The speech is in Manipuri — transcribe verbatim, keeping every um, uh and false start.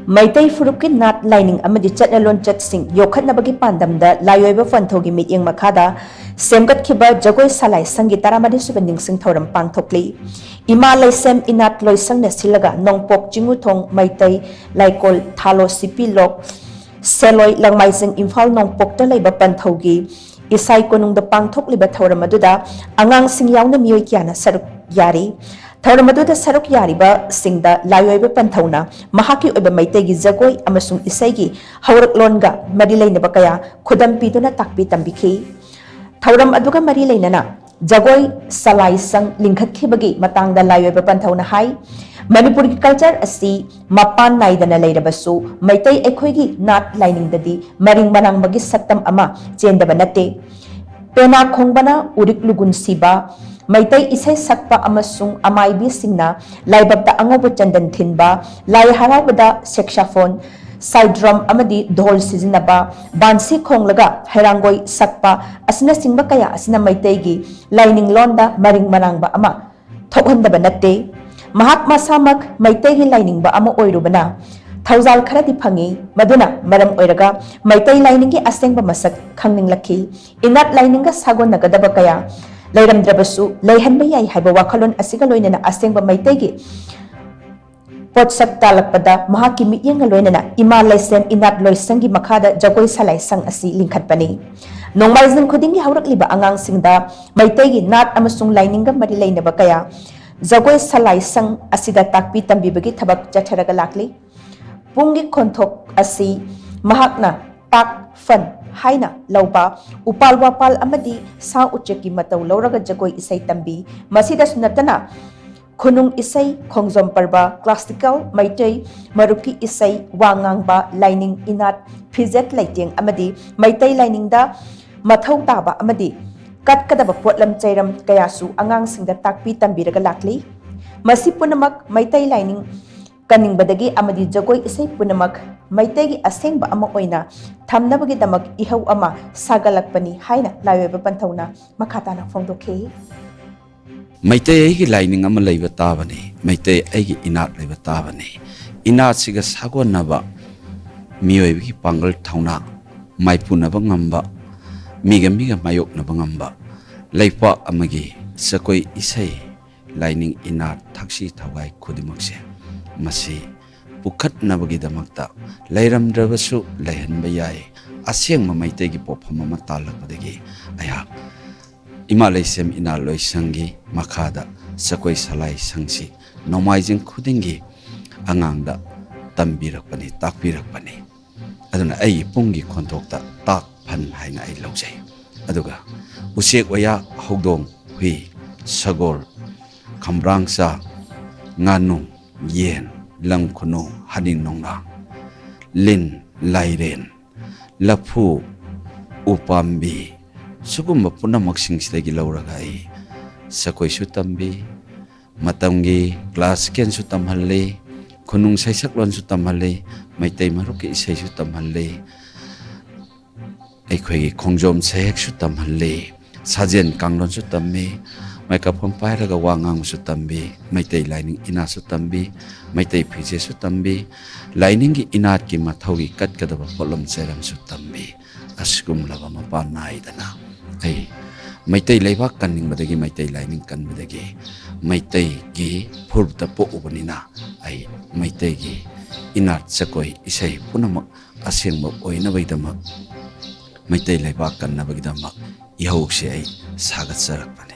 ꯃꯩꯇꯩ ꯐꯨꯔꯨꯞꯀꯤ ꯅꯥꯠ, ꯂꯥꯏꯅꯤꯡ ꯑꯃꯗꯤ ꯆꯠꯅ ꯂꯣꯟꯆꯠꯁꯤꯡ ꯌꯣꯛꯈꯠꯅꯕꯒꯤ ꯄꯥꯟꯗꯝꯗ ꯂꯥꯏꯑꯣꯏꯕ ꯄꯟꯊꯧꯒꯤ ꯃꯤꯠꯌꯦꯡ ꯃꯈꯥꯗ ꯁꯦꯝꯒꯠꯈꯤꯕ ꯖꯒꯣꯏ ꯁꯂꯥꯏ ꯁꯪꯒꯤ ꯇꯔꯥꯃꯔꯤ ꯁꯨꯕ ꯅꯤꯡꯁꯤꯡ ꯊꯧꯔꯝ ꯄꯥꯡꯊꯣꯛꯂꯤ꯫ ꯏꯃꯥ ꯂꯩꯁꯦꯝ ꯏꯅꯥꯠ ꯂꯣꯏꯁꯪꯅ ꯁꯤꯜꯂꯒ ꯅꯣꯡꯄꯣꯛ ꯆꯤꯡꯉꯨꯊꯣꯡ ꯃꯩꯇꯩ ꯂꯥꯏꯀꯣꯜ ꯊꯥꯂꯣ ꯁꯤꯄꯤ ꯂꯣꯛ ꯁꯦꯂꯣꯏ ꯂꯪꯃꯥꯏꯖꯤꯡ ꯏꯝꯐꯥꯜ ꯅꯣꯡꯄꯣꯛꯇ ꯂꯩꯕ ꯄꯟꯊꯧꯒꯤ ꯏꯁꯥꯏ ꯀꯣꯅꯨꯡꯗ ꯄꯥꯡꯊꯣꯛꯂꯤꯕ ꯊꯧꯔꯝ ꯑꯗꯨꯗ ꯑꯉꯥꯡꯁꯤꯡ ꯌꯥꯎꯅ ꯃꯤꯑꯣꯏ ꯀꯌꯥꯅ ꯁꯔꯨꯛ ꯌꯥꯔꯤ꯫ ꯊꯧꯔꯝ ꯑꯗꯨꯗ ꯁꯔꯨꯛ ꯌꯥꯔꯤꯕꯁꯤꯡꯗ ꯂꯥꯏꯑꯣꯏꯕ ꯄꯟꯊꯧꯅ ꯃꯍꯥꯛꯀꯤ ꯑꯣꯏꯕ ꯃꯩꯇꯩꯒꯤ ꯖꯒꯣꯏ ꯑꯃꯁꯨꯡ ꯏꯁꯩꯒꯤ ꯍꯧꯔꯛꯂꯣꯟꯒ ꯃꯔꯤ ꯂꯩꯅꯕ ꯀꯌꯥ ꯈꯨꯗꯝ ꯄꯤꯗꯨꯅ ꯇꯥꯛꯄꯤ ꯇꯝꯕꯤꯈꯤ꯫ ꯊꯧꯔꯝ ꯑꯗꯨꯒ ꯃꯔꯤ ꯂꯩꯅꯅ ꯖꯒꯣꯏ ꯁꯂꯥꯏ ꯁꯪ ꯂꯤꯡꯈꯠꯈꯤꯕꯒꯤ ꯃꯇꯥꯡꯗ ꯂꯥꯏꯑꯣꯏꯕ ꯄꯟꯊꯧꯅ ꯍꯥꯏ, ꯃꯅꯤꯄꯨꯔꯒꯤ ꯀꯜꯆꯔ ꯑꯁꯤ ꯃꯄꯥꯟ ꯅꯥꯏꯗꯅ ꯂꯩꯔꯕꯁꯨ ꯃꯩꯇꯩ ꯑꯩꯈꯣꯏꯒꯤ ꯅꯥꯠ ꯂꯥꯏꯅꯤꯡꯗꯗꯤ ꯃꯔꯤꯡ ꯃꯔꯥꯡꯕꯒꯤ ꯁꯛꯇꯝ ꯑꯃ ꯆꯦꯟꯗꯕ ꯅꯠꯇꯦ꯫ ꯄꯦꯅꯥ ꯈꯣꯡꯕꯅ ꯎꯔꯤꯛ ꯂꯨꯒꯨꯟ ꯁꯤꯕ, ꯃꯩꯇꯩ ꯏꯁꯩ ꯁꯛꯄ ꯑꯃꯁꯨꯡ ꯑꯃꯥꯏꯕꯤꯁꯤꯡꯅ ꯂꯥꯏꯕꯛꯇ ꯑꯉꯧꯕ ꯆꯟꯗꯟ ꯊꯤꯟꯕ, ꯂꯥꯏ ꯍꯔꯥꯎꯕꯗ ꯁꯦꯛꯁꯥꯐꯣꯟ, ꯁꯥꯏꯗ꯭ꯔꯝ ꯑꯃꯗꯤ ꯙꯣꯜ ꯁꯤꯖꯤꯟꯅꯕ, ꯕꯥꯟꯁꯤ ꯈꯣꯡꯂꯒ ꯍꯩꯔꯥꯡꯒꯣꯏ ꯁꯛꯄ ꯑꯁꯤꯅꯆꯤꯡꯕ ꯀꯌꯥ ꯑꯁꯤꯅ ꯃꯩꯇꯩꯒꯤ ꯂꯥꯏꯅꯤꯡꯂꯣꯟꯗ ꯃꯔꯤꯡ ꯃꯔꯥꯡꯕ ꯑꯃ ꯊꯣꯛꯍꯟꯗꯕ ꯅꯠꯇꯦ꯫ ꯃꯍꯥꯛ ꯃꯁꯥꯃꯛ ꯃꯩꯇꯩꯒꯤ ꯂꯥꯏꯅꯤꯡꯕ ꯑꯃ ꯑꯣꯏꯔꯨꯕꯅ ꯊꯧꯖꯥꯜ ꯈꯔꯗꯤ ꯐꯪꯏ, ꯃꯗꯨꯅ ꯃꯔꯝ ꯑꯣꯏꯔꯒ ꯃꯩꯇꯩ ꯂꯥꯏꯅꯤꯡꯒꯤ ꯑꯁꯦꯡꯕ ꯃꯁꯛ ꯈꯪꯅꯤꯡꯂꯛꯈꯤ꯫ ꯏꯅꯥꯠ ꯂꯥꯏꯅꯤꯡꯒ ꯁꯥꯒꯣꯟꯅꯒꯗꯕ ꯀꯌꯥ ꯂꯩꯔꯝꯗ꯭ꯔꯕꯁꯨ ꯂꯩꯍꯟꯕ ꯌꯥꯏ ꯍꯥꯏꯕ ꯋꯥꯈꯜꯂꯣꯟ ꯑꯁꯤꯒ ꯂꯣꯏꯅꯅ ꯑꯁꯦꯡꯕ ꯃꯩꯇꯩꯒꯤ ꯄꯣꯠꯁꯛ ꯇꯥꯜꯂꯛꯄꯗ ꯃꯍꯥꯛꯀꯤ ꯃꯤꯠꯌꯦꯡꯒ ꯂꯣꯏꯅꯅ ꯏꯃꯥ ꯂꯩꯁꯦꯝ ꯏꯅꯥꯠ ꯂꯣꯏꯁꯪꯒꯤ ꯃꯈꯥꯗ ꯖꯒꯣꯏ ꯁꯂꯥꯏ ꯁꯪ ꯑꯁꯤ ꯂꯤꯡꯈꯠꯄꯅꯤ꯫ ꯅꯣꯡꯃꯥꯏꯖꯤꯡ ꯈꯨꯗꯤꯡꯒꯤ ꯍꯧꯔꯛꯂꯤꯕ ꯑꯉꯥꯡꯁꯤꯡꯗ ꯃꯩꯇꯩꯒꯤ ꯅꯥꯠ ꯑꯃꯁꯨꯡ ꯂꯥꯏꯅꯤꯡꯒ ꯃꯔꯤ ꯂꯩꯅꯕ ꯀꯌꯥ ꯖꯒꯣꯏ ꯁꯂꯥꯏ ꯁꯪ ꯑꯁꯤꯗ ꯇꯥꯛꯄꯤ ꯇꯝꯕꯤꯕꯒꯤ ꯊꯕꯛ ꯆꯠꯊꯔꯒ ꯂꯥꯛꯂꯤ꯫ ꯄꯨꯡꯒꯤ ꯈꯣꯟꯊꯣꯛ ꯑꯁꯤ ꯃꯍꯥꯛꯅ ꯄꯥꯛ ꯐꯟ ꯍꯥꯏꯅ ꯂꯧꯕ ꯎꯄꯥꯜ ꯋꯥꯄꯥꯜ ꯑꯃꯗꯤ ꯁꯥ ꯎꯆꯦꯛꯀꯤ ꯃꯇꯧ ꯂꯧꯔꯒ ꯖꯒꯣꯏ ꯏꯁꯩ ꯇꯝꯕꯤ꯫ ꯃꯁꯤꯗꯁꯨ ꯅꯠꯇꯅ ꯈꯨꯅꯨꯡ ꯏꯁꯩ, ꯈꯣꯡꯖꯣꯝ ꯄꯔꯕ, ꯀ꯭ꯂꯥꯁꯤꯀꯦꯜ ꯃꯩꯇꯩ ꯃꯔꯨꯞꯀꯤ ꯏꯁꯩ, ꯋꯥ ꯉꯥꯡꯕ, ꯂꯥꯏꯅꯤꯡ ꯏꯅꯥꯠ, ꯐꯤꯖꯦꯠ ꯂꯩꯇꯦꯡ ꯑꯃꯗꯤ ꯃꯩꯇꯩ ꯂꯥꯏꯅꯤꯡꯗ ꯃꯊꯧ ꯇꯥꯕ ꯑꯃꯗꯤ ꯀꯠꯀꯗꯕ ꯄꯣꯠꯂꯝ ꯆꯩꯔꯝ ꯀꯌꯥꯁꯨ ꯑꯉꯥꯡꯁꯤꯡꯗ ꯇꯥꯛꯄꯤ ꯇꯝꯕꯤꯔꯒ ꯂꯥꯛꯂꯤ꯫ ꯃꯁꯤ ꯄꯨꯝꯅꯃꯛ ꯃꯩꯇꯩ ꯂꯥꯏꯅꯤꯡ ꯀꯟꯅꯤꯡꯕꯗꯒꯤ ꯑꯃꯗꯤ ꯖꯒꯣꯏ ꯏꯁꯩ ꯄꯨꯝꯅꯃꯛ ꯃꯩꯇꯩꯒꯤ ꯑꯁꯦꯡꯕ ꯑꯃ ꯑꯣꯏꯅ ꯊꯝꯅꯕꯒꯤꯗꯃꯛ ꯏꯍꯧ ꯑꯃ ꯁꯥꯒꯠꯂꯛꯄꯅꯤ ꯍꯥꯏꯅ ꯂꯥꯏꯑꯣꯏꯕ ꯄꯟꯊꯧꯅ ꯃꯈꯥ ꯇꯥꯅ ꯐꯣꯡꯗꯣꯛꯈꯤ꯫ ꯃꯩꯇꯩ ꯑꯩꯒꯤ ꯂꯥꯏꯅꯤꯡ ꯑꯃ ꯂꯩꯕ ꯇꯥꯕꯅꯤ, ꯃꯩꯇꯩ ꯑꯩꯒꯤ ꯏꯅꯥꯠ ꯂꯩꯕ ꯇꯥꯕꯅꯤ꯫ ꯏꯅꯥꯠꯁꯤꯒ ꯁꯥꯒꯣꯟꯅꯕ, ꯃꯤꯑꯣꯏꯕꯒꯤ ꯄꯥꯡꯒꯜ ꯊꯧꯅꯥ ꯃꯥꯏꯄꯨꯅꯕ ꯉꯝꯕ, ꯃꯤꯒ ꯃꯤꯒ ꯃꯥꯌꯣꯛꯅꯕ ꯉꯝꯕ ꯂꯩꯄꯥꯛ ꯑꯃꯒꯤ ꯖꯒꯣꯏ, ꯏꯁꯩ, ꯂꯥꯏꯅꯤꯡ, ꯏꯅꯥꯠ, ꯊꯛꯁꯤ ꯊꯧꯒꯥꯏ ꯈꯨꯗꯤꯡꯃꯛꯁꯦ ꯃꯁꯤ ꯄꯨꯈꯠꯅꯕꯒꯤꯗꯃꯛꯇ ꯂꯩꯔꯝꯗ꯭ꯔꯕꯁꯨ ꯂꯩꯍꯟꯕ ꯌꯥꯏ꯫ ꯑꯁꯦꯡꯕ ꯃꯩꯇꯩꯒꯤ ꯄꯣꯠꯐꯝ ꯑꯃ ꯇꯥꯜꯂꯛꯄꯗꯒꯤ ꯑꯩꯍꯥꯛ ꯏꯃꯥ ꯂꯩꯁꯦꯝ ꯏꯅꯥꯠ ꯂꯣꯏꯁꯪꯒꯤ ꯃꯈꯥꯗ ꯖꯒꯣꯏ ꯁꯂꯥꯏ ꯁꯪꯁꯤ ꯅꯣꯡꯃꯥꯏꯖꯤꯡ ꯈꯨꯗꯤꯡꯒꯤ ꯑꯉꯥꯡꯗ ꯇꯝꯕꯤꯔꯛꯄꯅꯤ, ꯇꯥꯛꯄꯤꯔꯛꯄꯅꯤ꯫ ꯑꯗꯨꯅ ꯑꯩꯒꯤ ꯄꯨꯡꯒꯤ ꯈꯣꯟꯊꯣꯛꯇ ꯇꯥꯛ ꯐꯟ ꯍꯥꯏꯅ ꯑꯩ ꯂꯧꯖꯩ꯫ ꯑꯗꯨꯒ ꯎꯆꯦꯛ ꯋꯥꯌꯥ, ꯍꯧꯗꯣꯡ, ꯍꯨꯏ, ꯁꯒꯣꯜ, ꯈꯝꯕ꯭ꯔꯥꯡꯆꯥ, ꯉꯥꯅꯨ, ꯌꯦꯟ, ꯂꯝ ꯈꯨꯅꯨ, ꯍꯅꯤꯡ ꯅꯣꯡꯅꯥꯡ, ꯂꯤꯟ, ꯂꯥꯏꯔꯦꯟ, ꯂꯐꯨ, ꯎꯄꯥꯝꯕꯤ, ꯁꯤꯒꯨꯝꯕ ꯄꯨꯝꯅꯃꯛꯁꯤꯡꯁꯤꯗꯒꯤ ꯂꯧꯔꯒ ꯑꯩ ꯖꯒꯣꯏꯁꯨ ꯇꯝꯕꯤ, ꯃꯇꯝꯒꯤ ꯀ꯭ꯂꯥꯁꯤꯀꯦꯜꯁꯨ ꯇꯝꯍꯜꯂꯤ, ꯈꯨꯅꯨꯡ ꯁꯩꯁꯛꯂꯣꯟꯁꯨ ꯇꯝꯍꯜꯂꯤ, ꯃꯩꯇꯩ ꯃꯔꯨꯞꯀꯤ ꯏꯁꯩꯁꯨ ꯇꯝꯍꯜꯂꯤ, ꯑꯩꯈꯣꯏꯒꯤ ꯈꯣꯡꯖꯣꯝ ꯁꯩꯍꯦꯛꯁꯨ ꯇꯝꯍꯜꯂꯤ, ꯁꯥꯖꯦꯜ ꯀꯥꯡꯂꯣꯟꯁꯨ ꯇꯝꯃꯤ, ꯃꯥꯏꯀ꯭ꯔꯣꯐꯣꯟ ꯄꯥꯏꯔꯒ ꯋꯥ ꯉꯥꯡꯕꯁꯨ ꯇꯝꯕꯤ, ꯃꯩꯇꯩ ꯂꯥꯏꯅꯤꯡ ꯏꯅꯥꯠꯁꯨ ꯇꯝꯕꯤ, ꯃꯩꯇꯩ ꯐꯤꯖꯦꯠꯁꯨ ꯇꯝꯕꯤ, ꯂꯥꯏꯅꯤꯡꯒꯤ ꯏꯅꯥꯠꯀꯤ ꯃꯊꯧꯒꯤ ꯀꯠꯀꯗꯕ ꯄꯣꯠꯂꯝ ꯆꯩꯔꯝꯁꯨ ꯇꯝꯕꯤ꯫ ꯑꯁꯤꯒꯨꯝꯂꯕ ꯃꯄꯥꯟ ꯅꯥꯏꯗꯅ ꯑꯩ ꯃꯩꯇꯩ ꯂꯩꯕꯥꯛ ꯀꯟꯅꯤꯡꯕꯗꯒꯤ, ꯃꯩꯇꯩ ꯂꯥꯏꯅꯤꯡ ꯀꯟꯕꯗꯒꯤ, ꯃꯩꯇꯩꯒꯤ ꯐꯨꯔꯨꯞꯇ ꯄꯣꯛꯎꯕꯅꯤꯅ ꯑꯩ ꯃꯩꯇꯩꯒꯤ ꯏꯅꯥꯠ, ꯖꯒꯣꯏ, ꯏꯁꯩ ꯄꯨꯝꯅꯃꯛ ꯑꯁꯦꯡꯕ ꯑꯣꯏꯅꯕꯒꯤꯗꯃꯛ, ꯃꯩꯇꯩ ꯂꯩꯕꯥꯛ ꯀꯟꯅꯕꯒꯤꯗꯃꯛ ꯏꯍꯧꯁꯦ ꯑꯩ ꯁꯥꯒꯠꯆꯔꯛꯄꯅꯤ꯫